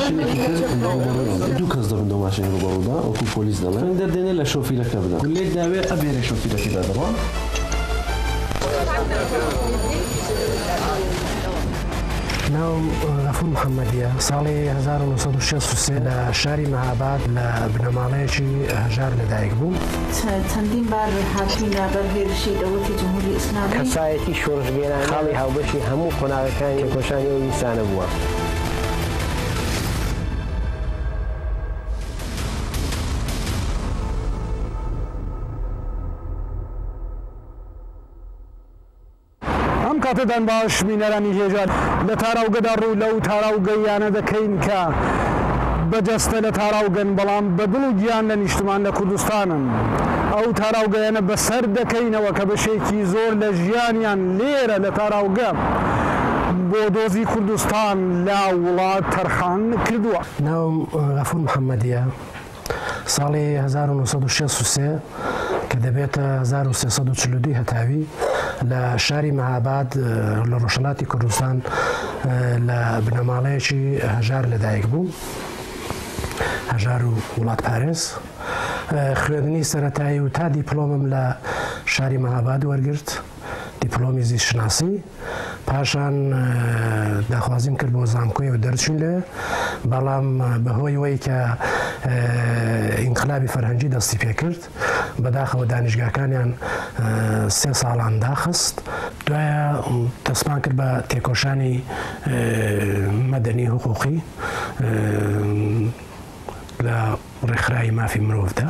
ماشینێکی تر ڕووبەڕوویان دوو کەس دەبن دەو ماشینە ڕووبەڕوودا وەکوو پۆلیس دەڵێن تفەنگ دەردێنێ لە شۆفیرەکە بدا گوللەیەک داوێ ئەبێرێ شۆفیرەکەدا دەڕوا. ناوم غەفور محەمەدیە، ساڵی 1963 لە شاری مەهاباد لە بنەماڵەیەکی هەژار لەدایک بووم. چەندین بار هاتووینە بەر هێرشی دەوڵەتی جمهوری ئیسلامی. کەسایەتی شۆڕشگێرانە خاڵی هاوبەشی هەموو قۆناغەکانی تێکۆشانی ئەو ئینسانە بووە. ئەم کاتەتان باش بینەرانی هێژا، لە تاراوگەدا ڕوو لەو تاراوگەییانە دەکەین کە بە جەستە لە تاراوگەن بەڵام بە دڵ و گیان لە نیشتمان لە کوردستانن. ئەو تاراوگەیانە بەسەر دەکەینەوە کە بەشێکی زۆر لە ژیانیان لێرە لە تاراوگە بۆ دۆزی کوردستان لە وڵات تەرخان کردووە. ناوم غەفور محەمەدیە، ساڵی 1963 کە دەبێتە 1342 هەتاوی لە شاری مەهاباد لە ڕۆژهەڵاتی کوردستان لە بنەماڵەیەکی هەژار لەدایک بوو، هەژار و وڵاتپارێز. خوێندنی سەرەتایی و تا دیپلۆمم لە شاری مەهاباد وەرگرت، دیپلۆمی زیستشناسی. پاشان داخوازیم کرد بۆ زانکۆی و دەرچوین لەوێ، بەڵام بەهۆی وەی کە ئینقلابی فەرهەنگی دەستی پێکرد، بەداخەوە دانیشگاکانیان سێ ساڵان داخست. دوایە دەستمان کرد بە تێکۆشانی مەدەنی حقوقی لە ڕێکخراوی مافی مرۆڤدا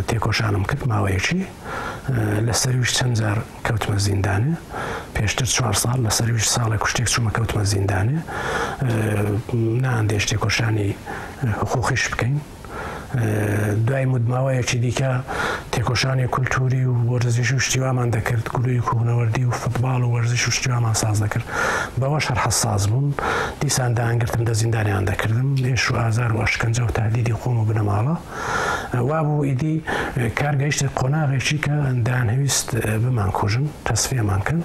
تێکۆشانم کرد ماوەیەکی، لە سەرویش چەند جار کەوتمە زیندانێ، پێشتر چوار ساڵ لە سەرویش ساڵێک و شتێک چوومە کەوتمە زیندانێ، ناندێش تێکۆشانی حقوقیش بکەین. دوای مدماوەیەکی دیکە تێکۆشانی کولتوری و وەرزش و شتیوامان دەکرد، گرووی کوهنەوەردی و فوتباڵ و وەرزش و شتیوامان ساز دەکرد، بەوەش هەر حەساس بووم. دیسان دایانگرتم دە زیندانیان دەکردم، ئێش و ئازار و ئەشکەنجە و تەهدیدی خۆم و بنەماڵە وابوو. ئیدی کار گەیشتە قۆناغێکی کە دەیانهەویست بمانکوژن، تەسفیەمان کەن.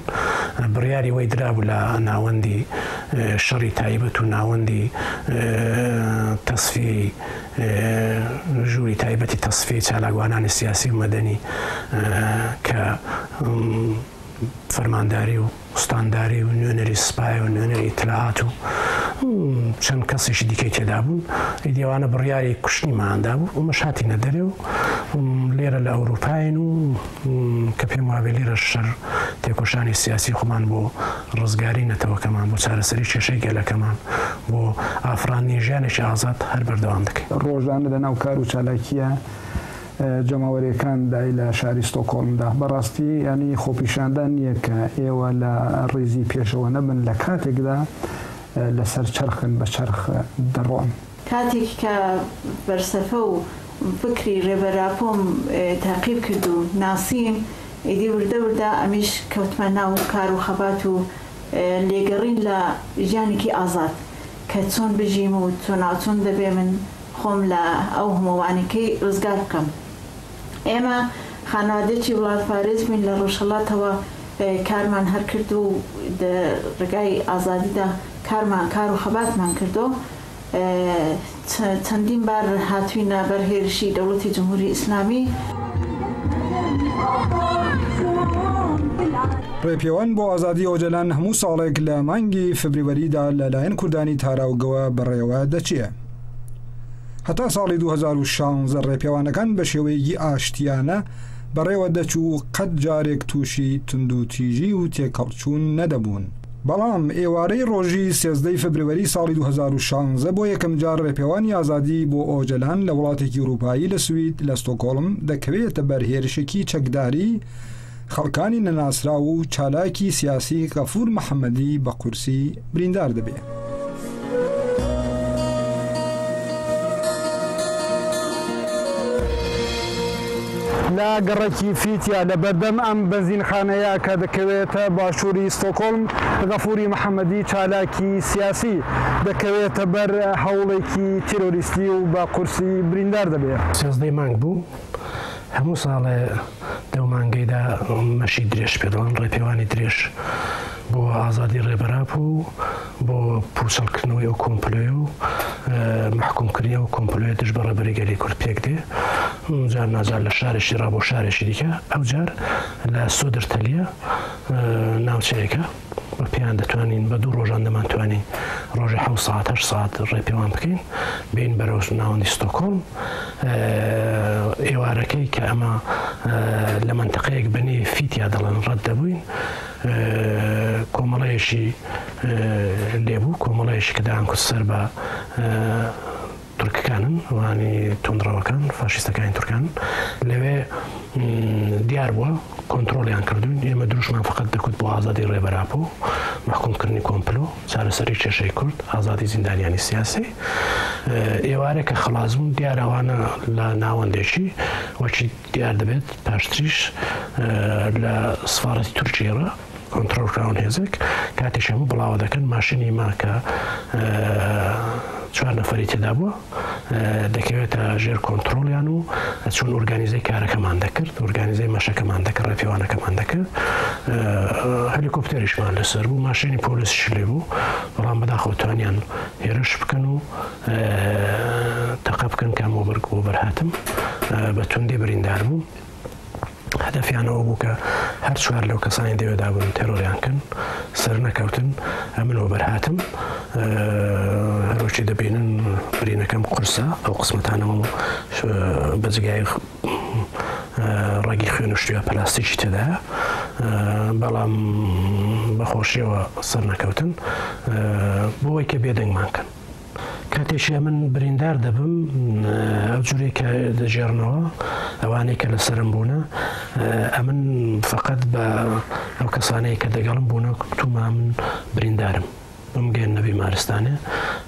بڕیاری وەی درابوو لە ناوەندی شەڕی تایبەت و ناوەندی تەسفیەی ژووری تایبەتی تەسفیەی چالاکوانانی سیاسی و مەدەنی کە فەرمانداری و ئوستانداری و نوێنەری سپای و نوێنەری ئیتلاعات و چەند کەسێکی دیکەی تێدا بوون. ئیدی ئەوانە بڕیاری کوشتنیمان دابوو. ئەمەش هاتینە دەرێ و لێرە لە ئەوروپاین و کە پێم وابێ لێرەش شەر تێکۆشانی سیاسی خۆمان بۆ ڕزگاری نەتەوەکەمان، بۆ چارەسەری کێشەی گەلەکەمان، بۆ ئافراندنی ژیانێکی ئازاد هەر بەردەوام دەکەین. ڕۆژانە لە ناو کار و چالاکییە جەماوەرییەکان دای لە شاری ستۆکهۆڵمدا. بەڕاستی یانی خۆپیشاندان نییە کە ئێوە لە ڕیزی پێشەوە نەبن لە کاتێکدا لەسەر چەرخن بە چەرخ دەڕۆن. کاتێک کە فەلسەفە و فکری رێبەر ئاپۆم تاقیب کرد و ناسیم، ئیدی وردە وردە ئەمیش کەوتمە ناو کار و خەبات و لێگەڕین لە ژیانێکی ئازاد کە چۆن بژیم و چۆناوچۆن دەبێ من خۆم لە ئەو هەمەوانەکەی رزگار بکەم. ئێمە خانەوادەیەکی وڵاتپارێز بووین، لە رۆژهەڵاتەوە کارمان هەر کرد و دە رێگای ئازادیدا کارمان کار و خەباتمان کردۆ. چەندین بار هاتووینە بەر هێرشی دەوڵەتی جمهوری ئیسلامی. ڕێپێوان بۆ ئازادی ئۆجەلان هەموو ساڵێک لە مانگی فبریوەریدا لەلایەن کوردانی تاراوگەوە بەڕێوە دەچێ. هەتا ساڵی 2016 ڕێپێوانەکان بە شێوەیەکی ئاشتیانە بەڕێوە دەچوو و قەت جارێک تووشی توندوتیژی و تێکهەڵچوون نەدەبوون. بەڵام ئێوارەی ڕۆژی 13 ی فبرەوەری ساڵی 2016 بۆ یەکەمجار ڕێپێوانی ئازادی بۆ ئۆجەلان لە وڵاتێکی ئوروپایی لە سوید لە ستۆکۆڵم دەکەوێتە بەر هێرشێکی چەکداری خەڵکانی نەناسراو و چالاکی سیاسی غەفور محەمەدی بە قورسی بریندار دەبێ. لە گەڕەکی فیتیا لە بەردەم ئەم بەنزینخانەیە کە دەکەوێتە باشووری ستۆکۆڵم، غەفوری محەمەدی چالاکی سیاسی دەکەوێتە بەر هەوڵێکی تیرۆریستی و بە قورسی بریندار دەبێت. سێزدەی مانگ بوو، هەموو ساڵێ لەو مانگەیدا مەشی درێژ پێ دەڵێن، ڕێپێوانی درێژ. بۆ ئازادی ڕێبەر ئاپۆ و بۆ پووچەڵکردنەوەی ئەو کۆمپلۆیە و مەحکوومکردنی ئەو کۆمپلۆیە دژ بە ڕێبەری گەلی کورد پێک دێ. جار ناجار لە شارێکی ڕا بۆ شارێکی دیکە، ئەو جار لە سۆدرتەلیە ناوچەیەکە بە پێیان دەتوانین بە دوو ڕۆژان دەمانتوانی ڕۆژێ حەوت سەعات هەشت سەعات ڕێپێوان بکەین بێین بەرەو ناوەندی ستۆکۆڵم. ئێوارەکەی کە ئەمە لە مەنتەقەیەک بە نێوی فیتیا دەڵێن ڕەت دەبووین کۆمەڵەیەکی لێبوو کۆمەڵەیەکی کە دەیانکوت سەر بە تورکەکانن وانی توندڕەوەکان فاشیستەکانی تورکان لەوێ دیار بووە کۆنترۆڵیان کردوین ئێمە دروشمان فقط دەکوت بۆ ئازادی ڕێبەر ئاپۆ مەحکومکردنی کۆمپلۆ چارەسەری کێشەی کورد ئازادی زیندانیانی سیاسی ئێوارێ کە خەڵاس بوون دیارە ئەوانە لە ناوەندێکی وەکی دیار دەبێت پاشتریش لە سفارەتی تورکیەوە کۆنترۆڵ کراون هێزێک کاتێک هەموو بڵاوە دەکەن ماشینی ما کە چوار نەفەری تێدا بووە دەکەوێتە ژێر کۆنترۆڵیان و چون ئۆرگانیزەی کارەکەمان دەکرد ئۆرگانیزەی مەشەکەمان دەکرد ڕێپێوانەکەمان دەکرد هەلیکۆپتەریشمان لەسەر بوو ماشینی پۆلیسیش لێ بوو بەڵام بەداخەوە توانیان هێرش بکەن و تەقە بکەن کە ئەمە بەرگ بۆ بەرهاتم بە توندی بریندار بووم هەدەفیان ئەوە بوو کە هەر چوار لەو کەسانی دەوێدا بوون تێرۆریان کەن سەر نەکەوتن ئەمن وەبەرهاتم هەروەکی دەبینن برینەکەم قورسە ئەو قسمەتانەوە بە جگای ڕەگی خوێن و شتوە پلاستیکی تێدایە بەڵام بەخۆشیەوە سەر نەکەوتن بۆی کە بێدەنگمان کەن. کاتێکی ئەمن بریندار دەبم ئەو جورەی کە دەگێڕنەوە ئەوانەی کە لەسەرم بوونە ئەمن فقط بە ئەو کەسانەی کە دەگەڵم بوونە کوتومە من بریندارم بمگەێنە بیمارستانێ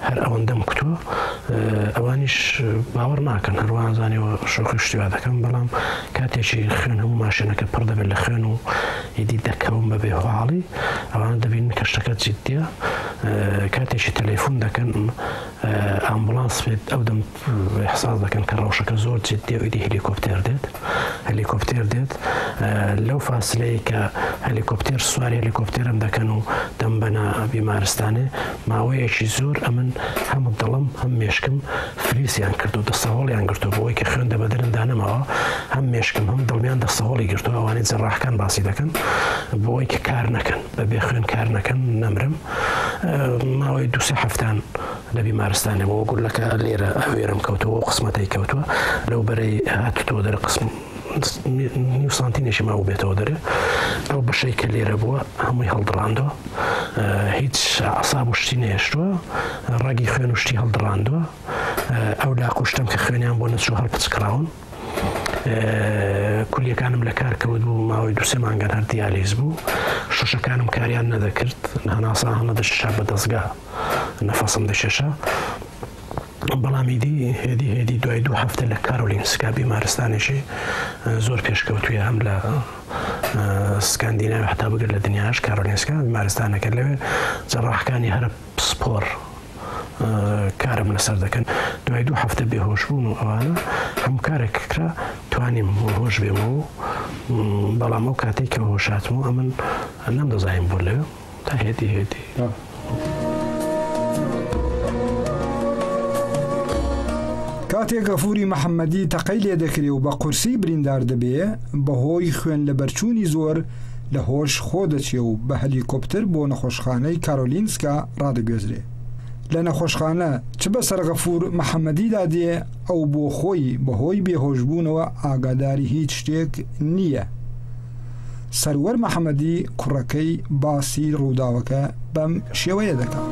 هەر ئەوەندەم کوتووە ئەوانیش باوەڕ ناکەن هەروان زانیەوە شۆخی شتیوا دەکەم بەڵام کاتێکی خوێن هەموو ماشێنەکە پڕ دەبێت لە خوێن و ئیدی دەکەوم بە بێهۆحاڵی ئەوانە دەبینن کە شتەکە جدیە کاتێکی تەلەیفون دەکەن ئامبولانس بێت ئەو دەم احساس دەکەن کە ڕەوشەکە زۆر جدیە و ئیدی هەلیکۆپتێر دێت هەلیکۆپتێر دێت لەو فاسلەیە کە هەلیکۆپتێر سواری هەلیکۆپتێرم دەکەن و دەمبەنە بیمارستانێ ماوەیەکی زۆر ئەمن هەم دڵم هەم مێشکم فریزیان کردو دەستەهۆڵیان گرتوو بۆی کە خوێن دەبەدەنمدا نەماوە هەم مێشکم هەم دڵمیان دەستەهۆڵی گرتووە ئەوانەی جەراحەکان باسی دەکەن بۆی کە کار نەکەن بە بێ خوێن کار نەکەن نەمرم ماوەی دوسێ هەفتان لە بیمارستانێ بۆ گولەکە لێرە ئەوێرم کەوتەوە و قسمەتەی کەوتووە لەو بەرەی هاتوتەوە دەرە قسم نیو سانتینێکی ماوە بێتەوە دەرێ ئەو بەشەی کە لێرە بووە هەمووی هەڵدڕاندووە هیچ عساب و شتی نێشتووە ڕەگی خوێن و شتی هەڵدڕاندووە ئەو لاق و شتم کە خوێنیان بۆ نەچوو هەڵپچکراون کولیەکانم لە کار کەوت بوو ماوەی دوسێ مانگان هەر دیالیز بوو شوشەکانم کاریان نەدەکرد هەناسا هەڵنەدەکێشا بە دەستگا نەفەسم دەکێشا بەڵام ئیدی هێدی هێدی دوای دوو هەفتە لە کارۆلینسکا بیمارستانێکی زۆر پێشکەوتوویە هەم لە سکاندیناوی حتا بگر لە دنیاش کارۆلینسکا بیمارستانەکە لەوێ جەڕاحەکانی هەرە پسپۆر کارم لەسەر دەکەن دوای دوو هەفتە بێهۆش بوون و ئەوانە هەموو کارێک کرا توانیم هۆش بێمەوە بەڵام ئەو کاتێک کە هۆشاتمەوە ئەمن نەمدەزانیم بۆ لەوێ تا هێدی هێدی. کاتێک غەفوری محەممەدی تەقەی لێ دەکرێ و بە قورسی بریندار دەبێ، بەهۆی خوێن لەبەرچوونی زۆر لە هۆش خۆ دەچێ و بە هەلیکۆپتر بۆ نەخۆشخانەی کارۆلینسکا ڕادەگوێزرێ. لە نەخۆشخانە چ بەسەر غەفور محەممەدیدا دێ، ئەو بۆ خۆی بەهۆی بێهۆشبوونەوە ئاگاداری هیچ شتێک نییە. سەروەر محەمەدی کوڕەکەی باسی ڕووداوەکە بەم شێوەیە دەکات.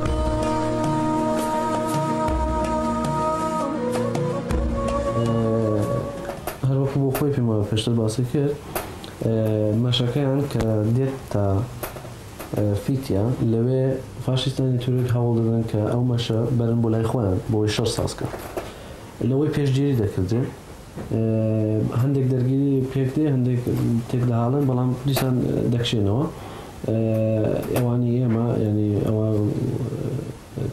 هەروەکو بۆ خۆی پێم وایە پێشتر باسی کرد مەشەکەیان کە دێت تا فیتیا لەوێ فاشیستانی تورک هەوڵ دەدەن کە ئەو مەشە بەرن بۆ لای خۆیان بۆی شەڕ سازکەن لەوەی پێشگیری دەکردرێ هەندێک دەرگیری پێک دێ هەندێک تێک دەهاڵن بەڵام دیسان دەکشێنەوە ئەوانی ئێمە ینی ئەوە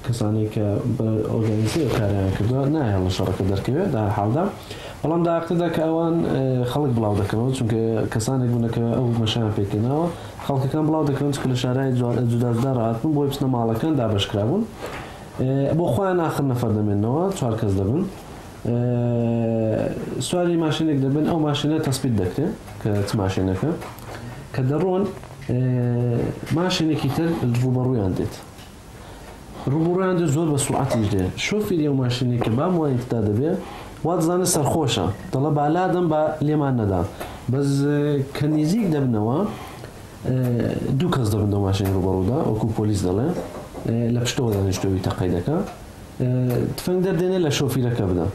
کەسانێک کە بە ئۆرگانیزەی کاریان کردووە ناهێڵن شەڕەکە دەرکەوێت لە هەر حاڵدا بەڵام داقتدا کە ئەوان خەڵک بڵاو دەکەنەوە چونکە کەسانێک بوونە کە ئەو مەشیان پێکهێناوە. خەڵکەکان بڵاو دەکەن چونکە لە شارای جودا جودا ڕاهاتبوون بۆی بچنە ماڵەکان دابەش کرابوون. بۆ خۆیان ئاخر نەفەر دەمێنەوە، چوار کەس دەبن. سواری ماشێنێک دەبن، ئەو ماشێنە تەسبیت دەکرێت کە چ ماشێنەکە. کە دەڕۆن ماشێنێکی تر ڕووبەڕوویان دێت. ڕووبەڕوویان دێت زۆر بە سوڕعەتیش دێ. شۆفیری ئەو ماشێنەی کە بام وای تدا دەبێ وا دەزانێت سەرخۆشە، دەڵێ با لادەم با لێمان نەدا. بەس کە نیزیک دەبنەوە دوو کەس دەبن لەو ماشێنی ڕووبەڕوودا، وەکوو پۆلیس دەڵێ لە پشتەوە دانیشتووە تەقەی دەکا. تفەنگ دەردێنێ لە شۆفیرەکە بدا.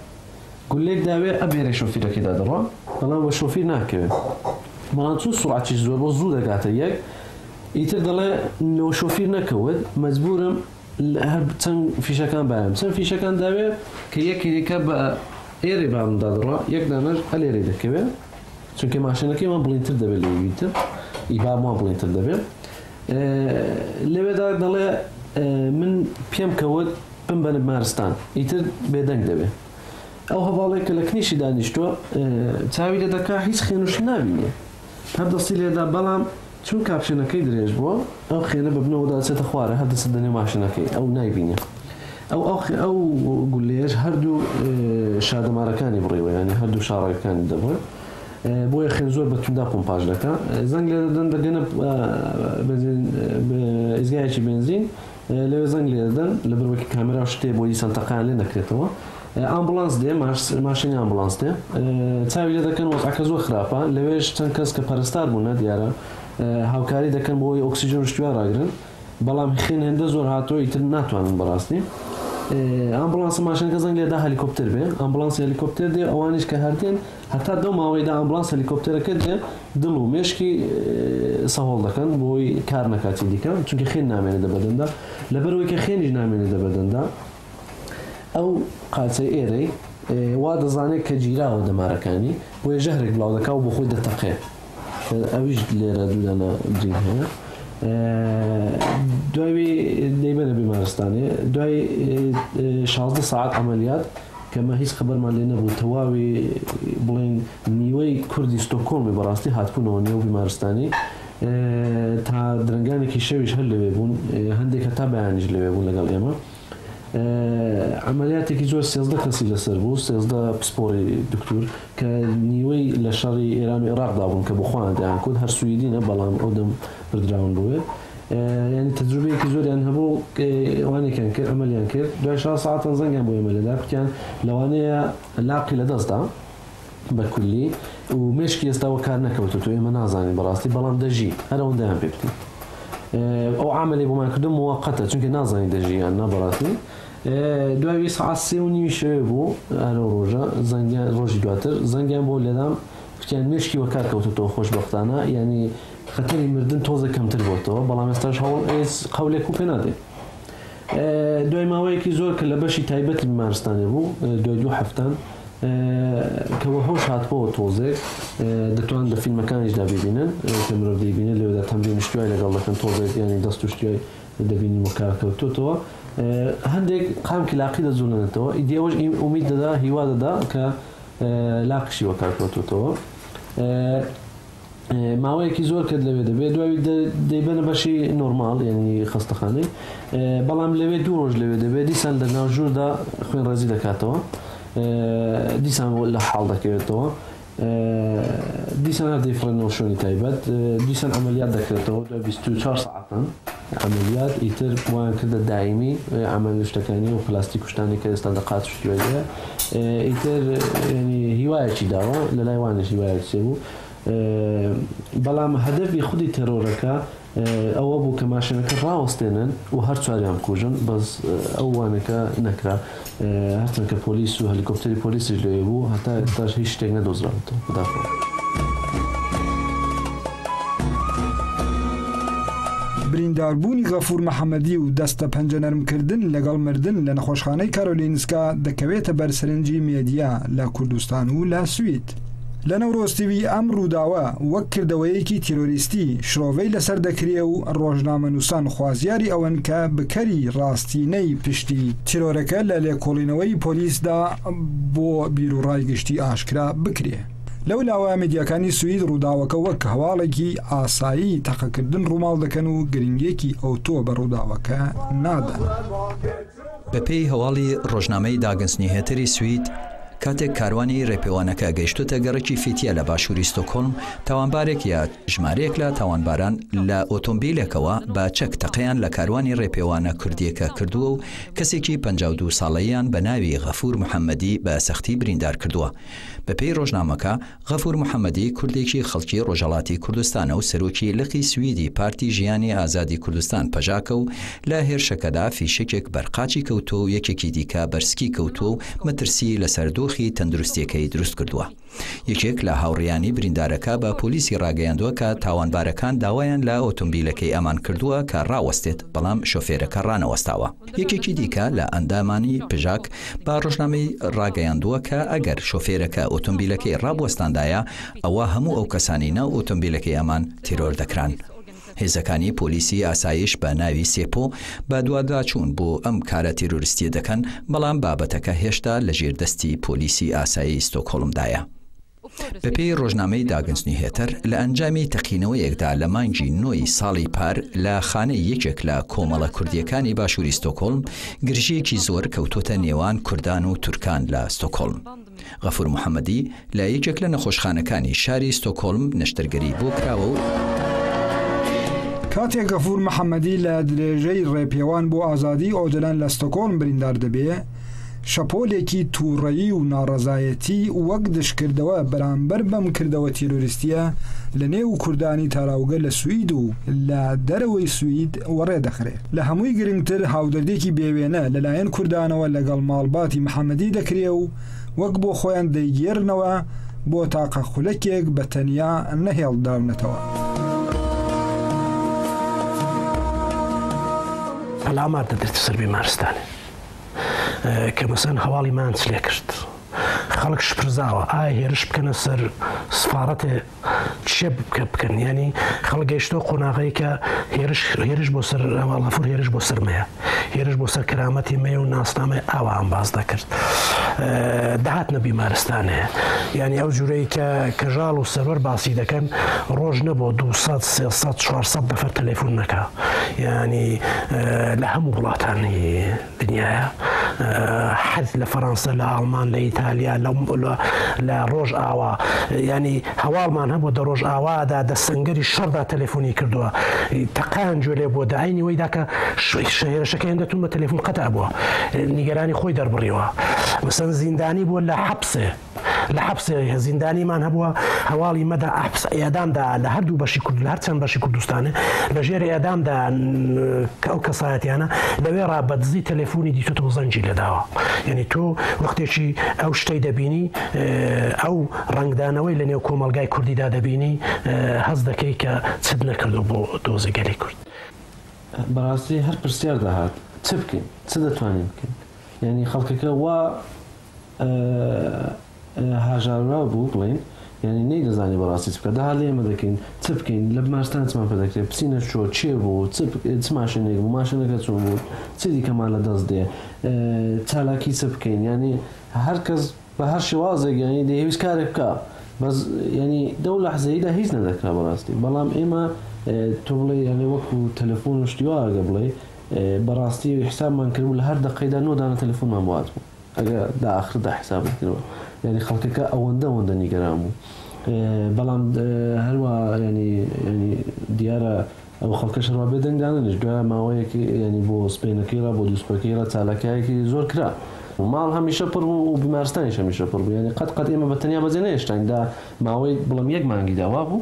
گوللەیەک داوێ ئەبێرەی شۆفیرەکەیدا دەڕوا، بەڵام بە شۆفیر ناکەوێ. بەڵام چون سوڕعەتیش زۆر بوو زوو دەگاتە یەک، ئیتر دەڵێ لۆ شۆفیر نەکەوت مەجبورم هەر چەند فیشەکان بایم. چەند فیشەکان داوێ کە یەکێکە بە ئێرەی بامدا دەڕوا، یەک دانەش ئەلێرەی دەکەوێ. چونکە ماشێنەکەی وان بڵینتر دەبێت لەوی تر، ئی بام وان بڵینتر دەبێت. لەوێدا دەڵێ من پێم کەوت بمبەنە بیمارستان، ئیتر بێدەنگ دەبێ. ئەو هەڤاڵێک کە لە کنیشی دانیشتووە چاوی لێ دەکا هیچ خێنوش نابینێ، هەر دەستی لێدا، بەڵام چون کاپشنەکەی درێژ بووە ئەو خێنە بە بنەوە دەچێتە خوارە، هەر دەچێتە نێو ماشێنەکەی، ئەو نایبینێ. ئەو ئەو ئەو گولەیەش هەردوو شادەمارەکانی بڕیوە، یانی هەردوو شاڕەکانی دەبڕێ. بۆیە خوێن زۆر بە توندا پۆمپاژ دەکا. زەنگ لێ دەدەن دەگەنە بەنزین ئیزگایەکی بەنزین، لەوێ زەنگ لێ دەدەن لەبەر وەکی کامێرا و شتێ بۆ دیسان تەقەیان لێ نەکرێتەوە. ئامبولانس دێ، ماشێنی ئامبولانس دێ، چاوی لێ دەکەن وەزعەکە زۆر خراپە. لەوێش چەند کەس کە پەرستار بوونە دیارە هاوکاری دەکەن بۆ ئەوەی ئۆکسیژن و شتیان ڕاگرن، بەڵام خوێن هێندە زۆر هاتووە ئیتر ناتوانن بەڕاستی. ئامبولانس ماشێنەکە زەنگ لێدا هەلیکۆپتەر بێ، ئامبولانسی هەلیکۆپتەر دێ، ئەوانیش کە هەردێن هەتا دەو ماوەیدا ئامبولانس هەلیکۆپتەرەکە دێ دڵ و مێشکی سەهۆڵ دەکەن بۆی کار نەکاتی دیکە، چونکە خوێن نامێنێ دە بەدەندا. لەبەرئەوەی کە خوێنیش نامێنێ دە بەدەندا، ئەو قاچەی ئێرەی وا دەزانێت کە گیراوە دەمارەکانی، بۆیە ژەهرێک بڵاو دەکا و بۆ خۆی دەتەقێ. ئەویش لێرە دوو دانە برین هەیە. دوای دەیبەنە بیمارستانێ، دوای 16 ساعت عملیات کە مە هیچ خبرمان لێ نەبوو، تەواوی بڵێن نیوەی کوردی ستۆکۆڵمی بەڕاستی هاتبوونەوە نێو بیمارستانی، تا درەنگانێکی شەویش هەر لەوێ بوون، هەندێک هەتا بەیانیش لەوێ بوون لەگەڵ ئێمە. عەمەلیاتێکی زۆر 13 کەسی لەسەر بوو، 13 پسپۆڕی دکتور کە نیوەی لە شەڕی ئێران و عێراقدا بوون کە بۆ خۆیان دەیانکوت، هەر سویدینە بەڵام ئەو دەم بردراون بۆێ. یعنی تەجروبەیەکی زۆریان هەبوو، ئەوانێکیان کرد، عەمەلیان کرد. دوای 6 ساعتان زەنگیان بۆ ئێمە لێدا، کوتیان لەوانەیە لاقی لەدەستدا بە کولی و مێشکی ئێستا وە کار نەکەوتووە، ئێمە نازانین بەڕاستی، بەڵام دەژی، هەر ئەوەندەیان پێ بکەین. ئەو عاملەی بۆمان کردو موەقەتە، چونکە نازانین دەژی یان نا بەڕاستی. دوای سەعات 3:30 شەوێ بوو، هەر ئەو ڕۆژە زەنگیان، ڕۆژی دواتر زەنگیان بۆ لێدام، کوتیان مێشکی وە کار کەوتووەتەوە خۆشبەختانە، یعنی خەتەری مردن تۆزە کەمتر بۆتەوە، بەڵام ئێستاش هەوڵ ئێس قەولێک و پێ نادێ. دوای ماوەیەکی زۆر کە لە بەشی تایبەتی بیمارستانێ بوو، دوای 2 هەفتان کە وە هۆش هاتبەوە تۆزێک، دەتوان لە فیلمەکانیشدا ببینن کە مرۆڤ دەیبینێت لەوێدا تەمرین شتوای لەگەڵ دەکەن، تۆزێک یعنی دەست و شتوای دەبینین و کار کەوتوتەوە. هەندێک قامکی لاقی دەجوڵێنێتەوە، ئیدی ئەوەش ئومید دەدا، هیوا دەدا کە لاقیشی وەکار کەوتوتەوە. ماوەیەکی زۆر کرد لەوێ دەبێت، دوای دەیبەنە بەشی نۆرماڵ یعنی خەستەخانەی، بەڵام لەوێ 2 ڕۆژ لەوێ دەبێت، دیسان لە ناو ژووردا خوێن ڕێزی دەکاتەوە، دیسان لە حاڵ دەکەوێتەوە، دیسان هەر دەیفڕێنەوە شوێنی تایبەت، دیسان عەمەلیات دەکرێتەوە دوای 24 ساعتان عەمەلیات، ئیتر وایان کردە دایمی عەمەل شتەکانی و پلاستیک شتانی کە ئێستا دەقات شتی وای هەیە. ئیتر یعنی هیوایەکی داوە، لە لای وانیش هیوایەکی بوو، بەڵام هەدەفی خودی تێرۆرەکە ئەوە بوو کە ماشێنەکە ڕاوەستێنن و هەر چواریان بکوژن، بەس ئەو وانەکە نەکرا. هەرچەند کە پۆلیس و هەلیکۆپتەری پۆلیسیش لەوێ بوو، هەتا ئێستاش هیچ شتێک نەدۆزراوەتەوە بەداخەوە. برینداربوونی غەفور محەممەدی و دەستە پەنجە نەرمکردن لەگەڵ مردن لە نەخۆشخانەی کارۆلینسکا دەکەوێتە بەر سەرنجی مێدیا لە کوردستان و لە سوید. لە نەورۆز تیوی ئەم ڕووداوە وەک کردەوەیەکی تیرۆریستی شرۆڤەی لەسەر دەکرێ و ڕۆژنامەنووسان خوازیاری ئەوەن کە بکەری ڕاستینەی پشتی تیرۆرەکە لە لێکۆڵینەوەی پۆلیسدا بۆ بیروڕای گشتی ئاشکرا بکرێ. لەو لاوە میدیاکانی سوید ڕووداوەکە وەک هەواڵێکی ئاسایی تەقەکردن ڕووماڵ دەکەن و گرنگییەکی ئەوتۆ بە ڕووداوەکە نادەن. بەپێی هەواڵی ڕۆژنامەی داگنس نیهێتەری سوید، کاتێک کاروانی رێپێوانەکە گەیشتۆتە گەڕەکی فیتیە لە باشووری ستۆکهۆڵم، تاوانبارێک یا ژمارەیەک لە تاوانباران لە ئۆتۆمبیلێکەوە بە چەک تەقەیان لە کاروانی رێپێوانە کوردییەکە کردووە و کەسێکی 52 ساڵەیان بە ناوی غەفور محەمەدی بە سەختی بریندار کردووە. بەپێی ڕۆژنامەکە، غەفور محەمەدی کوردێکی خەڵکی ڕۆژهەڵاتی کوردستانە و سەرۆکی لقی سویدی پارتی ژیانی ئازادی کوردستان پەژاکە و لە هێرشەکەدا فیشەکێک بەر قاچی کەوتووە و یەکێکی دیکە بەر سکی کەوتووە و مەترسیی لەسەر دۆخی تەندروستییەکەی دروستکردووە. یەکێک لە هاوڕێیانی بریندارەکە بە پۆلیسی ڕاگەیاندووە کە تاوانبارەکان داوایان لە ئۆتۆمبیلەکەی ئەمان کردووە کە ڕاوەستێت، بەڵام شۆفێرەکە ڕانەوەستاوە. یەکێکی دیکە لە ئەندامانی پژاک بە ڕۆژنامەی ڕاگەیاندووە کە ئەگەر شۆفێرەکە ئۆتۆمبیلەکەی ڕابوەستاندایە، ئەوا هەموو ئەو کەسانەی ناو ئۆتۆمبیلەکەی ئەمان تیرۆر دەکران. هێزەکانی پۆلیسی ئاسایش بە ناوی سێپۆ بەدواداچوون بۆ ئەم کارە تیرۆریستییە دەکەن، بەڵام بابەتەکە هێشتا لەژێر دەستی پۆلیسی ئاسایی ستۆکهۆڵمدایە. بەپێی ڕۆژنامەی داگنس نیهێتەر، لە ئەنجامی تەقینەوەیەکدا لە مانگی نۆی ساڵی پار لە خانەی یەکێک لە کۆمەڵە کوردییەکانی باشووری ستۆکهۆڵم، گرژییەکی زۆر کەوتۆتە نێوان کوردان و تورکان لە ستۆکهۆڵم. غەفور محەمەدی لە یەکێک لە نەخۆشخانەکانی شاری ستۆکهۆڵم نەشتەرگەری بۆ کراوە و. کاتێک غەفور محەمەدی لە درێژەی ڕێپێوان بۆ ئازادیی ئۆجەلان لە ستۆکهۆڵم بریندار دەبێ، شەپۆلێکی تووڕەیی و ناڕەزایەتی وەک دژکردەوە بەرامبەر بەم کردەوە تیرۆریستییە لە نێو کوردانی تاراوگە لە سوید و لە دەرەوەی سوید وەڕێ دەخرێ. لە هەمووی گرنگتر هاودەردییەکی بێوێنە لە لایەن کوردانەوە لەگەڵ ماڵباتی محەمەدی دەکرێ و وەک بۆ خۆیان دەیگێرنەوە بۆ تاقە خولەکێک بە تەنیا نەهێڵدراونەتەوە. پەلامار دەدرێتە سەر بیمارستانێ. کە مەسەن هەواڵی مانچ لێ کرد خەڵک شپرزاوە ئایا هێرش بکەنە سەر سفارەتێ چێ بکە بکەن ینی خەڵک گەیشتۆ قۆناغەی کە هێرش هێرش بۆ سەر هەواڵ غەفور هێرش بۆ سەر مەیە هێرش بۆ سەر کەرامەتی مەیە و ناسنامەی ئاوا ئەم باس دەکرد دەهاتنە بیمارستانێ یعنی ئەو جورەی کە کەژاڵ و سەروەر باسی دەکەن ڕۆژ نەبوو 200 300 400 نەفەر تەلەفۆن نەکا یانی لە هەموو وڵاتانی دنیاە حەز لە فەەنسا لە ئاڵمان لە ئیتالیا لە ڕۆژ ئاوا ینی هەواڵمان هەبوو دە ڕۆژ ئاوادا دە سنگەری شەڕدا تەلەفۆنی کردووە تەقان گوێ بۆ داینی وەیدا کە شەهێرەشەکە هێندە تون بە تەلەفۆن قەتع بووە نیگەرانی خۆی دەربڕیوە مەسەن زیندانی بووە لە حەپسێ لە حەپسێ زیندانیمان هەبووە هەواڵی مەدا ئەحپس ئێدامدا لە هەردوو بەشی کورد لە هەر چەند بەشی کوردستانێ لە ژێر ئێدامدا کە ئەو کەسایەتیانە لەوێ ڕا بە دزی تەلەفۆنی دیتۆتەوە زەنگی لێداوە یعنی تۆ وەختێکی ئەو شتەی دەبینی ئەو ڕەنگدانەوەی لە نێو کۆمەڵگای کوردیدا دەبینی هەست دەکەی کە چت نەکردو بۆ دۆزی گەلی کورد. بەڕاستی هەر پرسیار دەهات چ بکەین چ دەتوانین بکەین یعنی خەڵکەکە وا هاژاراو بوو بڵێین یانی نەیدەزانی بەڕاستی چ بکات داهات لە ئێمە دەکەین چ بکەین لە بیمارستان چمان پێ دەکرێت بچینە چۆ چێ بوو چ چ ماشێنێک بوو ماشێنەکە چۆن بوو چ دیکەمان لە دەست دێ چالاکی چ بکەین یانی هەر کەس بە هەر شێوازێک یانی دەیەویست کارێک بکا بەس یانی دەو لەحزەیدا هیچ نەدەکرا بەڕاستی بەڵام ئێمە تۆ بڵێ یانی وەکو تەلەفۆن و شتی وا ئەگە بڵێ بەڕاستی حسابمان کردبوو لە هەر دەقەیدا نۆ دانە تەلەفۆنمان بۆ هاتبوو ئەگە دا ئاخردا حساب کردەوە یعنی خەڵکەکە ئەوەندە ئەوەندە نیگەران بوو بەڵام هەروە ینی ینی دیارە ئەو خەڵکە شەڕوا بێدەنگ دانەنیش دوای ماوەیەک ینی بۆ سپێنەکەی ڕا بۆ دووسپەکەی ڕا چالاکایەکی زۆر کرا ماڵ هەمیشە پڕ بوو و بیمارستانیش هەمیشە پڕ بوو ینی قەت قەت ئێمە بە تەنیا بەجێ نەهێشتاین دا ماوەی بڵم یەک مانگی دا وا بوو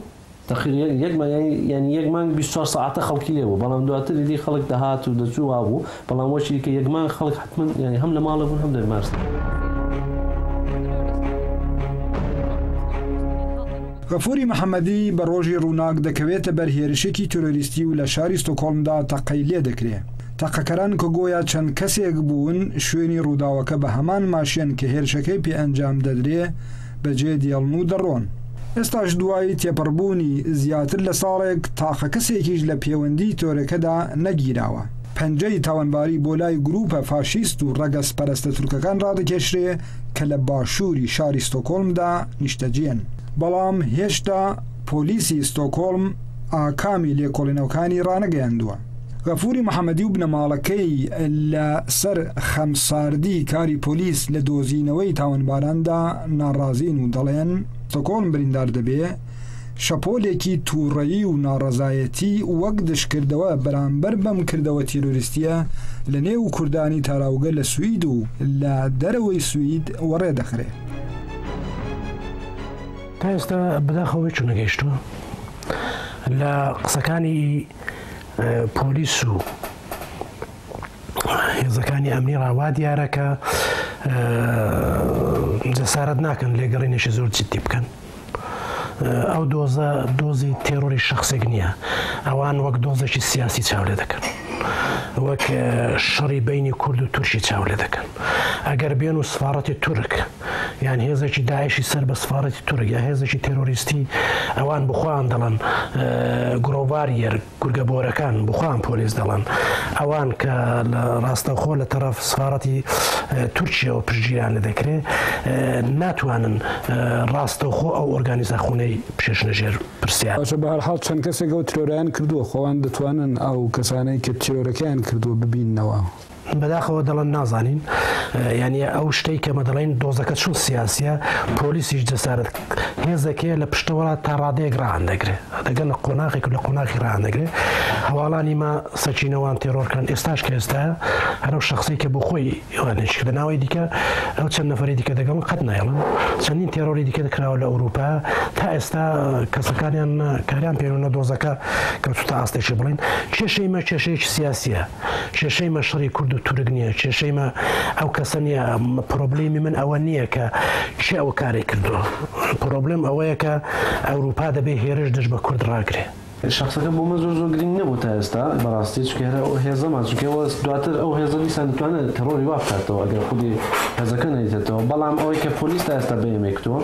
تەقریبا یەک مانگ یانی یەک مانگ 24 سەعاتە خەڵکی لێ بوو بەڵام دواتر ئیدی خەڵک دەهات و دەچوو وا بوو بەڵام وەکی کە یەک مانگ خەڵک حەتمەن یانی هەم لە ماڵێ بوون هەم لە بیمارستان. غەفوری محەمەدی بە ڕۆژی ڕووناک دەکەوێتە بەر هێرشێکی تیرۆریستی و لە شاری ستۆکهۆڵمدا تەقەی لێدەکرێ. تەقەکەران کە گۆیا چەند کەسێک بوون، شوێنی ڕووداوەکە بە هەمان ماشێن کە هێرشەکەی پێ ئەنجام دەدرێ، بەجێ دێڵن و دەڕۆن. ئێستاش دوای تێپەڕبوونی زیاتر لە ساڵێک تاقە کەسێکیش لە پێوەندیی تۆرەکەدا نەگیراوە. پەنجەی تاوانباری بۆ لای گرووپە فاشیست و ڕەگەزپەرستە تورکەکان ڕادەکێشرێ کە لە باشووری شاری ستۆکۆڵمدا نیشتەجێن. بەڵام هێشتا پۆلیسی ستۆکۆڵم ئاکامی لێکۆڵینەوەکانی ڕانەگەیاندووە. غەفوری محەمەدی و بنەماڵەکەی لە سەر خەمساردی کاری پۆلیس لە دۆزینەوەی تاوانباراندا ناڕازین و دەڵێن، ستۆکۆڵم بریندار دەبێ، شەپۆلێکی تووڕەیی و ناڕەزایەتی وەک دژکردەوە بەرامبەر بەم کردەوە تیرۆریستییە لە نێو کوردانی تاراوگە لە سوید و لە دەرەوەی سوید وەڕێ دەخرێ. تا ئێستا بەداخەوە هیچ نەگەیشتووە لە قسەکانی پۆلیس و هێزەکانی ئەمنی ڕاوا دیارە کە جەسارەت ناکەن لێگەڕینێکی زۆر جدی بکەن. ئەو دۆزە دۆزی تێرۆری شخصێک نییە ئەوان وەک دۆزێکی سیاسی چاو لێ دەکەن وەک شەڕی بینی کورد و تورکی چاو لێ دەکەن ئەگەر بێن و سفاڕەتی تورک یان هێزێکی داعشی سەر بە سفاڕەتی تورک یا هێزێکی تێرۆریستی ئەوان بخۆیان دەڵێن گرۆڤاریەر گورگە بۆرەکان بخۆیان پۆلیس دەڵێن ئەوان کە لە ڕاستەوخۆ لە تەرەف سفاڕەتی تورکیەوە پشتگیریان لێ دەکرێ ناتوانن ڕاستەوخۆ ئەو ئۆرگانیزاخونەی بکێشنە ژێر پرسیار. باشە بەهەرحاڵ چەند کەسێک ئەو ترۆرەیان کردووە خۆوان دەتوانن ئەو کەسانەی کە تیرۆرەکەیان کردووە ببیننەوە؟ بەداخەوە دەڵێن نازانین یانی ئەو شتەی کە مە دەڵێن دۆزەکە چون سیاسیە پۆلیسیش جەسارەت هێزێکەیە لە پشتەوە تا ڕادەیەک ڕان دەگرێ دەگەن لە قۆناغێک لە قۆناغی ڕان دەگرێ هەواڵانی مە سەکینەوان تێرۆرکان ئێستاش کە ئێستا هەرو شخصی کە بۆ خۆی ئەوانیش لە ناوەی دیکە ئەو چەند نەفەری دیکە دەگەڵ قەت نایڵن چەندین تێرۆری دیکە دەکراوە لە ئەوروپا تا ئێستا کەسەکانیان کاریان پێنە دۆزەکە کەوتوتە ئاستێکی بڵین کێشەی مە کێشەیەکی سیاسیە کێشەی مە شەڕی کورد و تورک نییە، کێشەی مە ئەو کەسە نییە، پرۆبلێمی من ئەوە نییە کە کێ ئەو کارەی کردووە، پرۆبلێم ئەوەیە کە ئەوروپا دەبێ هێرش دژ بە کورد ڕاگرێ. شەخسەکە بۆ من زۆر زۆر گرینگ نەبوو تا ئێستا بەڕاستی، چونکە هەر ئەو هێزەمان، چونکە ئەوە دواتر ئەو هێزە دیسان دەتوانێت تێڕۆری وا بکاتەوە ئەگەر خودی هێزەکە نەیتێتەوە، بەڵام ئەوەی کە پۆلیس تا ئێستا بە ئێمەی کوتووە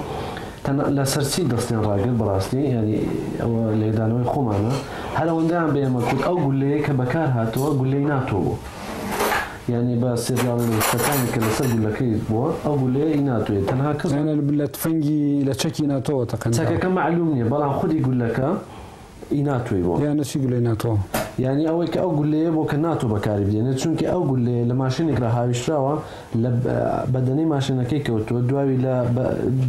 تەنها لەسەر چی دەستیان ڕاگرت بەڕاستی یانی ئەوە لێکدانەوەی خۆمانە. هەر ئەوەندەیان بە ئێمە کوت ئەو گوللەیە کە بەکار هاتووە گوللەی ناتۆ بوو یانی بە سێریاڵ شتەکانی کە لەسەر گوللەکەی بووە ئەو گوللەیە ئی ناتۆیە تەنها کەس یانی لە تفەنگی لە چەکی ناتۆوە تەقێنراوە. چەکەکە مەعلوم نییە بەڵام خودی گوللەکە ئی ناتۆی بووە. یانی چی گوللەی ناتۆ؟ یانی ئەوەی کە ئەو گوللەیە بووە کە ناتۆ بەکاری بدێنێت چونکە ئەو گوللەیە لە ماشێنێکرا هاویشتراوە لە بەدەنەی ماشێنەکەی کەوتووە دواوی لە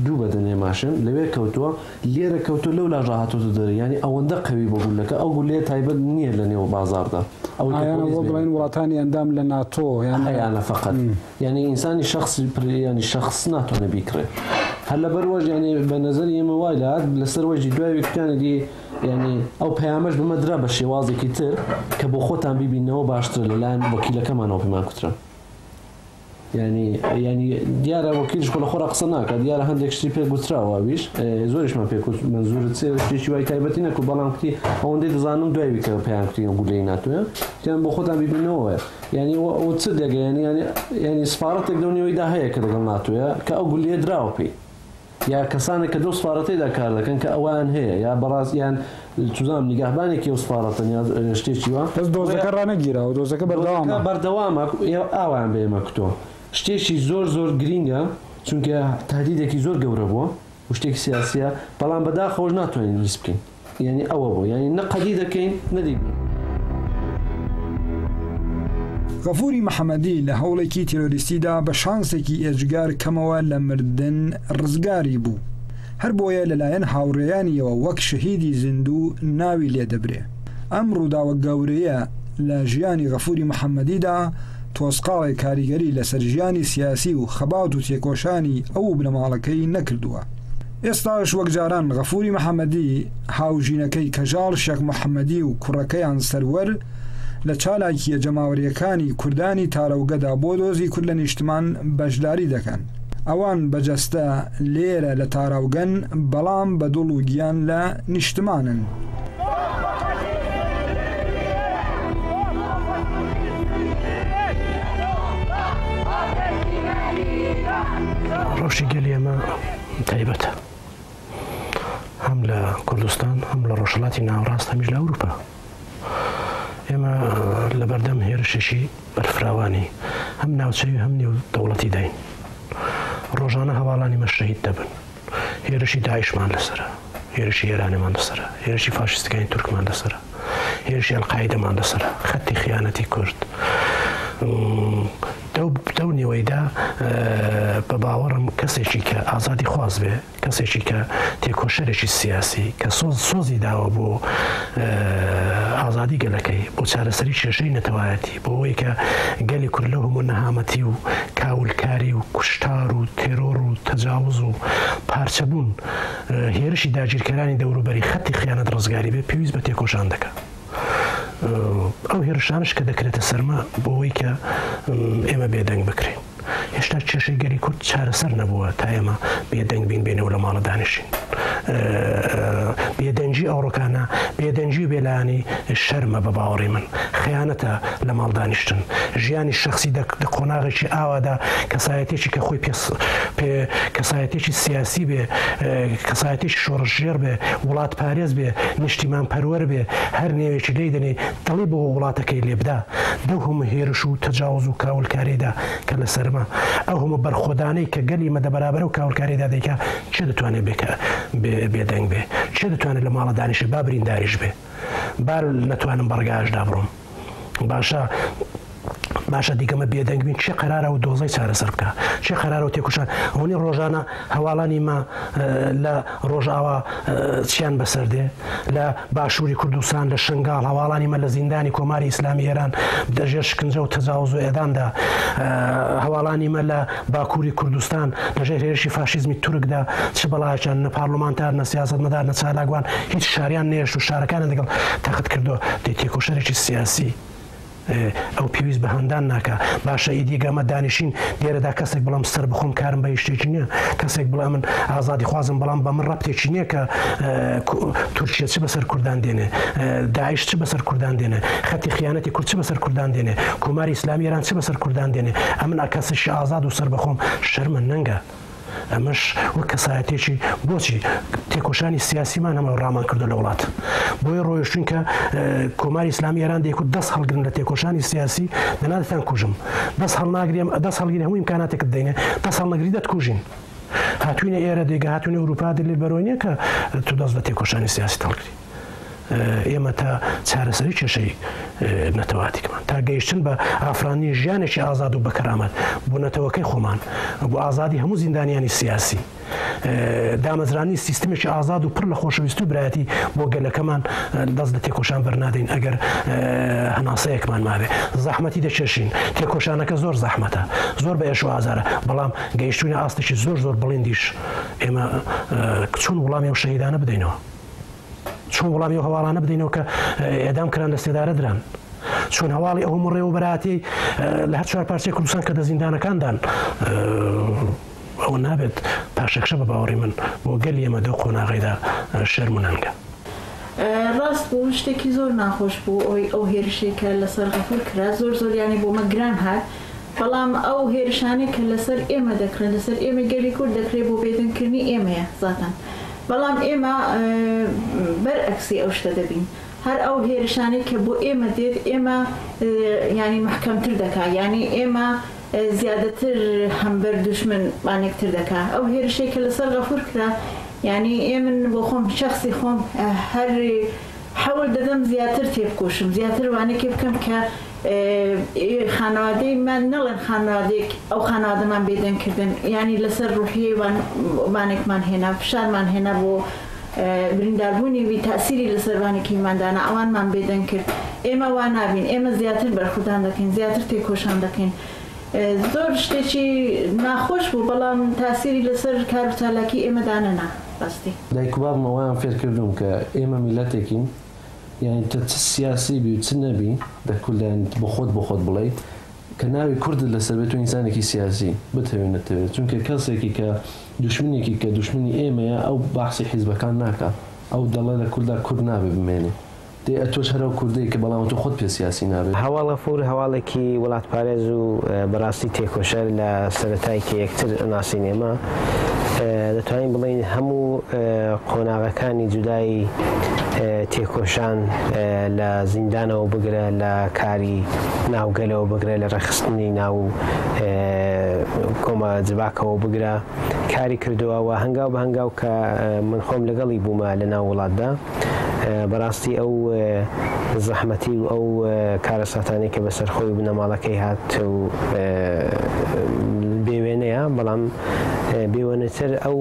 دوو بەدەنەی ماشێن لەوێ کەوتووە لێرە کەوتوە لەو لاش ڕاهاتۆتە دەرێ یانی ئەوەندە قەوی بۆ گولەکە ئەو گولەیە تایبەت نیە لە نێو بازاڕدا ئەوەی کە ئایانە پۆلیس بۆ بێنێ. بڵێن وڵاتانی ئەندام لە ناتۆ یان هەیانە فەقەت یانی ئینسانی شەخس یانی شەخس ناتوانێ بیکڕێ هەر لەبەر وەش یانی بە نەزەری ئێمە وای لات لەسەر وەجی دوای ویکتانی دی یانی ئەو پەیامەش بمە درا بە شێوازێکی تر کە بۆ خۆتان بیبینەوە باشترە لەلایەن وەکیلەکەمانەوە پێمان کوترا. یانی یانی دیارە وەکیلیش خۆ لە خۆڕا قسە ناکات دیارە هەندێک شتی پێ گوتراوە ئەویش زۆریشمان پێ کوت مەنزورت چیە شتێکی وای تایبەتی نەکرد بەڵام کوتی ئەوەندەی دەزانم دوای وی کە پێیان کوتی گولەی ناتۆیە کوتیان بۆ خۆتان بیبینەوە یانی ئەو چ دەگەیەنی یانی یانی سفارەتێک لەو نێوەیدا هەیە کە لەگەڵ ناتۆیە کە ئەو گولەیە دراوە پێی یا کەسانێک کە لەو سفارەتەیدا کار دەکەن کە ئەوەیان هەیە یا بەڕاست یان چوزانم نیگاهبانێکی ئەو سفارەتەن یا شتێکی وا. بەس دۆزەکە ڕانەگیراوە، دۆزەکە بەردەوامە. دۆزەکە بەردەوامە، ئاوایان بە ئێمە کوتووە. شتێکی زۆر زۆر گرینگە، چونکە تەهدیدێکی زۆر گەورە بووە و شتێکی سیاسییە، بەڵام بەداخەوەش ناتوانین ریسک بکەین. یانی ئەوە بوو یانی نە قەدی دەکەین نە دەیبینین. غەفوری محەمەدی لە هەوڵێکی تیرۆریستیدا بە شانسێکی ئێجگار کەمەوە لە مردن ڕزگاری بوو، هەربۆیە لەلایەن هاوڕێیانیەوە وەک شەهیدی زیندوو ناوی لێدەبرێ. ئەم ڕووداوە گەورەیە لە ژیانی غەفوری محەمەدیدا تۆزقاڵێک کاریگەری لەسەر ژیانی سیاسی و خەبات و تێکۆشانی ئەو و بنەماڵەکەی نەکردووە. ئێستاش وەک جاران غەفوری محەمەدی، هاوژینەکەی کەژاڵ شێخ محەمەدی و کوڕەکەیان سەروەر لە چالاکییە جەماوەرییەکانی کوردانی تارەوگەدا بۆ دۆزی کورد لە نیشتمان بەشداری دەکەن. ئەوان بە جەستە لێرە لە تاراوگەن، بەڵام بە دڵ و گیان لە نیشتمانن. ڕەوشی گەلی ئێمە تایبەتە هەم لە کوردستان هەم لە ڕۆژهەڵاتی ناوەڕاست هەمیش لە ئەوروپا ئێمە لە بەردەم هێرشێکی بەرفراوانی هەم ناوچەوی هەم نێو دەوڵەتی داین ڕۆژانە هەواڵانی مە شەهید دەبن. هێرشی داعشمان لەسەرە، هێرشی ئێرانێمان لەسەرە، هێرشی فاشیستەکانی تورکمان لەسەرە، هێرشی ئەلقاعیدەمان لەسەرە، خەتی خیانەتی کورد. دەو نێوەیدا بە باوەڕم کەسێکی کە ئازادی خواز بێ، کەسێکی کە تێکۆشەرێکی سیاسی کە سۆز سۆزی داوە بۆ ئازادی گەلەکەی، بۆ چارەسەری کێشەی نەتەوایەتی، بۆ ئەوەی کە گەلی کورد لەو هەموو نەهامەتی و کاولکاری و کوشتار و تێرۆر و تەجاوز و پارچەبوون هێرشی داگیرکەرانی دەوروبەری خەتی خیانەت ڕزگاری بێ، پێویست بە تێکۆشان دەکا. ئەو هێرشانەش کە دەکرێتە سەرما بۆ ئەوەی کە ئێمە بێدەنگ بکرێین. هێشتا کێشەی گەلی کورد چارەسەر نەبووە تا ئێمە بێدەنگ بین بێنەوە لە ماڵە دانیشین. بێدەنگی ئەوڕۆکانە، بێدەنگی و بێلایەنی شەرمە بە باوەڕی من. خەیانەتە لە ماڵ دانیشتن. ژیانی شەخسی دە قۆناغێکی ئاوادا کەسایەتێکی کە خۆی پێ پێ کەسایەتێکی سیاسی بێ، کەسایەتێکی شۆڕشگێڕ بێ، وڵاتپارێز بێ، نیشتیمانپەروەر بێ، هەر نێوێکی لێی دەنێی دڵی بۆ وڵاتەکەی لێ بدا، دەو هەموو هێرش و تەجاوز و کاولکاریەدا کە لەسەرمە، ئەو هەموو بەرخۆدانەی کە گەلی مە دە بەرابەر ئەو کاولکاریەدا دەیکا، کێ دەتوانێ بێ بێدەنگ بێ؟ کێ دەتوانێ لە ماڵە دانیشێ با برینداریش بێ؟ با نەتوانم بە ڕگایشدا بڕۆم. باشە باشە دیگەمە بێدەنگ بین کێ قەرارە و دۆزەی چارەسەر بکا؟ کێ قەرارە و تێکوشان هونی ڕۆژانە هەواڵانی مە لە ڕۆژئاوا چیان بەسەر دێ؟ لە باشووری کوردستان لە شنگاڵ هەواڵانی مە لە زیندانی کۆماری ئیسلامی ئێران دەژێر شکنجە و تەجاوز و ئێدامدا هەواڵانی مە لە باکووری کوردستان لەژێر هێرشی فاشیزمی تورکدا چ بەڵایەکیان نە پارلمانتار نە سیاسەتمەدار نە چالاکوان هیچ شاریان نێشت و شارەکانیان لەگەڵ تەخت کردووە. دەی تێکۆشەرێکی سیاسی ئەو پێویست بە هاندان ناکا. باشە ئیدی گەمە دانیشین لێرەدا کەسێک بڵێم سەربخۆم کارم بە هیچ شتێکی نییە، کەسێک بڵێ ئەمن ئازادیخوازم بەڵام بە من ڕەبتێکی نییە کە تورکیە چ بەسەر کوردان دێنێ، داعش چ بەسەر کوردان دێنێ، خەتی خیانەتی کورد چ بەسەر کوردان دێنێ، کۆماری ئیسلامی ئێران چ بەسەر کوردان دێنێ، ئەمن کەسێکی ئازاد و سەربەخۆم شەرمە نەنگە. ئەمەش وەک کەسایەتێکی بۆچی تێکۆشانی سیاسیمان هەمە ڕامان کردو لە وڵات بۆیە ڕۆیشتوین کە کۆماری ئیسلامی ئێران دەیکوت دەست هەڵگرن لە تێکۆشانی سیاسی دەنا دەتان کوژم دەست هەڵناگریم دەست هەڵگری هەموو ئیمکاناتێکت دەینێ دەست هەڵنەگری دەتکوژین هاتوینە ئێرە دێگە هاتوینە ئەوروپا دلیل بەرۆی نییە کە تو دەست لە تێکۆشانی سیاسی هەڵگری ئێمە تا چارەسەری کێشەی نەتەواتیکمان تا گەیشتن بە ئافراندنی ژیانێکی ئازاد و بەکەرامەت بۆ نەتەوەکەی خۆمان بۆ ئازادی هەموو زیندانیانی سیاسی دامەزرانی سیستمێکی ئازاد و پڕ لە خۆشەویستی و برایەتی بۆ گەلەکەمان دەست لە تێکۆشان بەرنادەین ئەگەر هەناسەیەکمان مابێ زەحمەتی دەکێشین تێکۆشانەکە زۆر زەحمەتە زۆر بە ئێش و ئازارە بەڵام گەیشتوینە ئاستێکی زۆر زۆر بڵیندیش ئێمە چۆن وڵامی ئەو شەهیدانە بدەینەوە چۆن وڵامی ئەو هەواڵانە بدەینەوە کە ئێدام کران لە سێدارە دران؟ چۆن هەواڵی ئەو هەموو ڕێوەبەرایەتیەی لە هەر چوار پارچەی کوردستان کە دە زیندانەکاندان ئەوە نابێت پاشەکشە بە باوەڕی من بۆ گەلی ئێمە دەو قۆناغەیدا شەرم و نەنگە. ڕاست بوو شتێکی زۆر ناخۆش بوو ئەوەی ئەو هێرشەی کە لەسەر غەفور کرا زۆر زۆر یانی بۆمە گران هات بەڵام ئەو هێرشانەی کە لەسەر ئێمە دەکرێن لەسەر ئێمەی گەلی کورد دەکرێت بۆ بێدەنگ کردنی ئێمەیە زاتەن بەڵام ئێمە بەر ئەکسی ئەو شتە دەبین هەر ئەو هێرشانەی کە بۆ ئێمە دێت ئێمە یانی مەحکەمتر دەکا یانی ئێمە زیادەتر هەمبەر دوشمن بانێکتر دەکا ئەو هێرشەی کە لەسەر غەفور کرا یانی ئێمن بۆ خۆم شەخسی خۆم هەر حەول دەدەم زیاتر تێبکۆشم زیاتر وانێکێ بکەم کە خانەوادەی من نەڵێن خانەوادەیەک ئەو خانەوادەمان بێدەنگ کردن یانی لەسەر ڕوحیەی وان وانێکمان هێنا فشارمان هێنا بۆ برینداربوونی وی تاسیری لەسەر وانێکیمان دانا ئەوانمان بێدەنگ کرد ئێمە وا نابین ئێمە زیاتر بەرخودان دەکەین زیاتر تێکۆشان دەکەین زۆر شتێکی ناخۆش بوو بەڵام تاسیری لەسەر کار و چالاکی ئێمە دانەنا ڕاستی. دایک و بابم ئەوەیان فێر کردووم کە ئێمە میللەتێکین یانی تە چ سیاسی بی و چ نەبی دە کورد یانی بۆ خۆت بۆ خۆت بڵێی کە ناوی کوردت لەسەر بێ تۆ ئینسانێکی سیاسی بتهەوێ نەتەوێ چونکە کەسێکی کە دوشمنێکی کە دوشمنی ئێمەیە ئەو باحسی حیزبەکان ناکا ئەو دەڵێ لە کوردا کورد نابێ بمێنێ دەی ئەتۆش هەر ئەو کوردەی کە بەڵام ئەتۆ خۆت پێ سیاسی نابێ. هەواڵ غەفور هەواڵێکی وڵاتپارێز و بەڕاستی تێکۆشەر لە سەرەتای کە یەکتر ناسین ئێمە. دەتوانین بڵێین هەموو قۆناغەکانی جودای تێکۆشان لە زیندانەوە بگرە لە کاری ناوگەلەوە بگرە لە ڕێکخستنی ناو کۆمە جڤاکەوە بگرە کاری کردووە و هەنگاو بە هەنگاو کە من خۆم لەگەڵی بوومە لە ناو وڵاتدا بەڕاستی ئەو زەحمەتی و ئەو کارەساتانەی کە بەسەر خۆی و بنەماڵەکەی هات و بێوێنەیە، بەڵام بێوێنەتر ئەو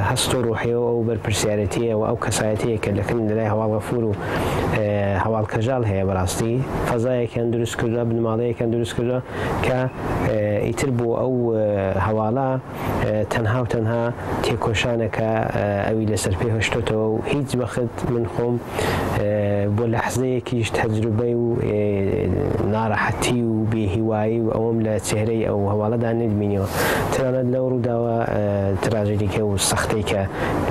هەست و ڕوحیە و ئەو بەرپرسیارێتیە و ئەو کەسایەتیە کە لەکن لەلای هەواڵ غەفور و هەواڵ کەژاڵ هەیە بەڕاستی فەزایەکیان دروست کردووە، بنەماڵەیەکیان دروست کردووە کە ئیتر بۆ ئەو هەواڵە تەنها و تەنها تێکۆشانە کە ئەوی لەسەر پێ هێشتۆتەوە و هیچ وەخت من خۆم بۆ لەحزەیەکیش تەجروبەی و ناڕەحەتی و بێهیوایی و ئەوەم لە چێهرەی ئەو هەواڵەدا نەبینیوە تەنانەت لەو ڕووداوە تراژیدیکە و سەختەی کە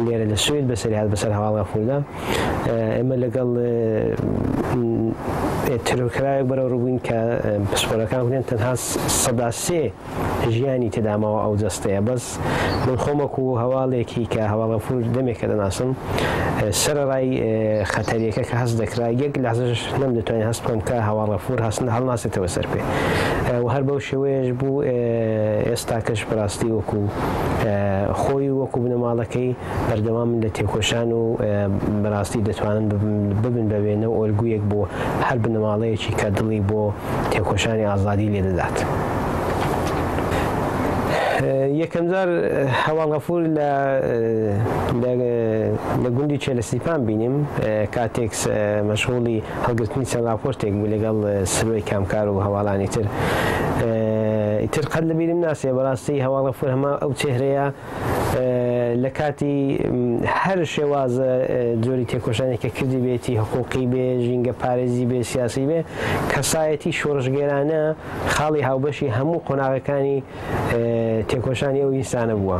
لێرە لە سوید بەسەری هات بەسەر هەواڵ غەفوردا ئێمە لەگەڵ ترۆرکراوێک بەرەوڕوو بووین کە پسپۆرەکان گوتیان تەنها 3% ژیانی تێدا ماوە ئەو جەستەیە بەس من خۆم وەکو هەواڵێکی کە هەواڵ غەفور دەمێکە دەناسم سەرەڕای خەتەریەکە کە هەست دەکرا یەک لەحزەش نەمدەتوانی هەست بکەم کە هەواڵ غەفور هەست هەڵناسێتەوە سەر پێ و هەر بەو شێوەیەش بوو ئێستاکەش بەڕاستی وەکو خۆی وەکو بنەماڵەکەی بەردەوامن لە تێکۆشان و بەڕاستی دەتوانن ببن بە وێنە و ئۆلگویەک بۆ هەر بنەماڵەیەکی کە دڵی بۆ تێکۆشانی ئازادی لێدەدات. یەکەمجار هەواڵ غەفور لە لە گوندی چێلەسیپان بینیم کاتێک مەشغوڵی هەڵگرتنی چەند راپۆرتێک بوو لەگەڵ سروەی کامکار و هەواڵانی تر ئیتر قەت لەبیرم ناسێ بەڕاستی هەواڵ غەفور هەما ئەو چێهرەیە لە کاتی هەر شێوازە جۆری تێکۆشانێک کە کردی بێتی حقوقی بێ ژینگە پارێزی بێ سیاسی بێ کەسایەتی شۆڕشگێرانە خاڵی هاوبەشی هەموو قۆناغەکانی تێکۆشانی ئەو ئینسانە بووە.